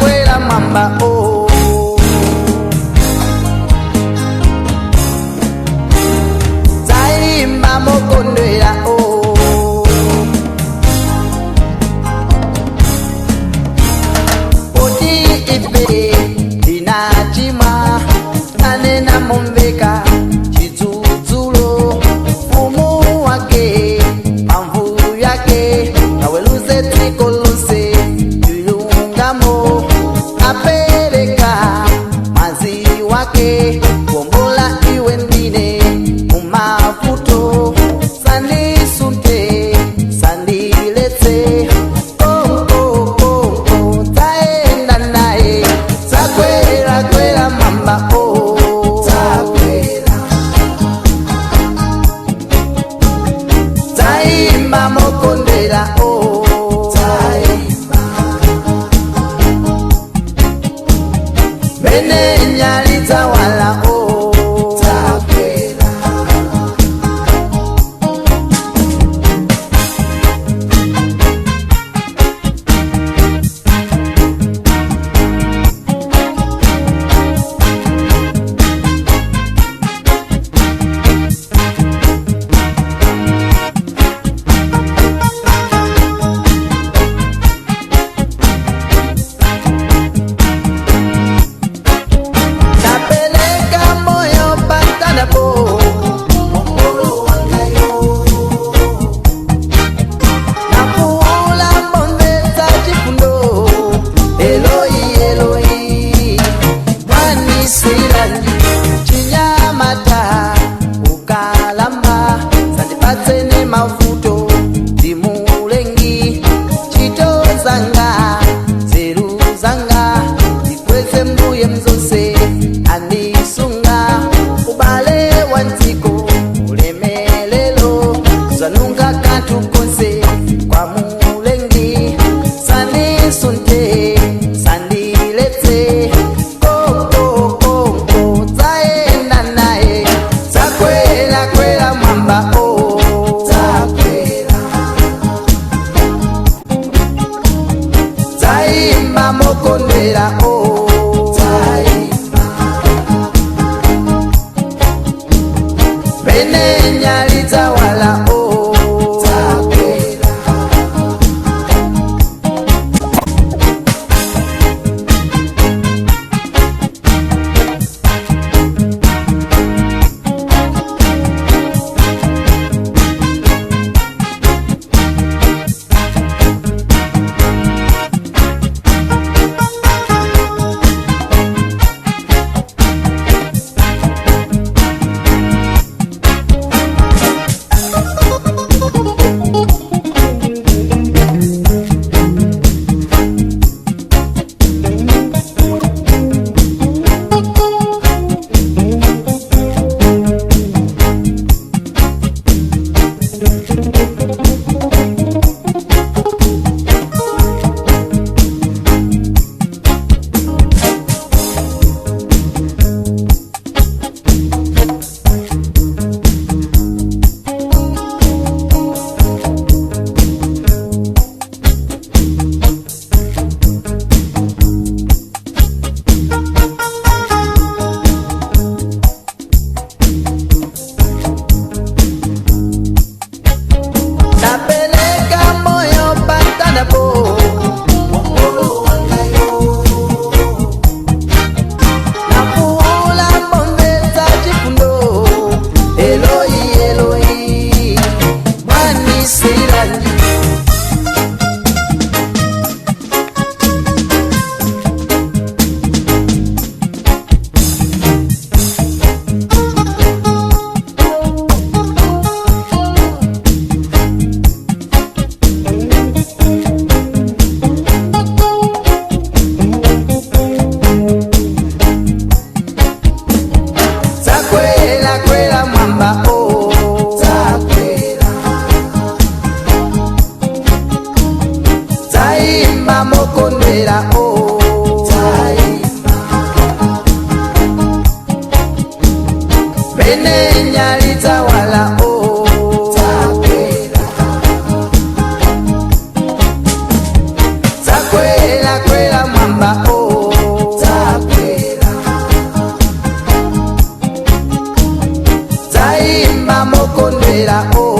kwela mwamba oh. Taimba mokondwela oh. Poti ife tinachimwa tanena momveka chidzudzulo mfumu wake pamvu yake aweluze dziko lonse chilungamo apereka mwazi wake kuombola iwe ndine mumavuto sandisunte sandiletse oh, oh, oh, oh, taenda naye takwera kwera mamba oh. Takwera taimba mokondera oh. Taimba mene nyali dzawala oh. Takwera Napeleka moyo pantanapo mongolo wangayo napuula mbonzetsa chifundo Eloi Eloi mwanisilanji chinyamata ukalamba sandipatsene mavuto ndimulengi chito zanga nzeru zanga ndikweze mbuye mzonse andisunga ubale wa ndziko ulemelelo zwanunga kanthu konse kwa mulengi sandisunte sandiletse kokokoko tsaenda naye tsakwela kwela mwamba o tsakwela taimba mokondwera o taimba pene nyali dzawala o takwera Napeleka moyo pantanapo mongolo wangayo napuula mbonzetsa chifundo Eloi Eloi mwanisilanji Takwela kwela mwamba o takwela taimba mokondwera o taimba pene nyali dzawala o takwela takwela kwela mwamba Imba mokondwera o.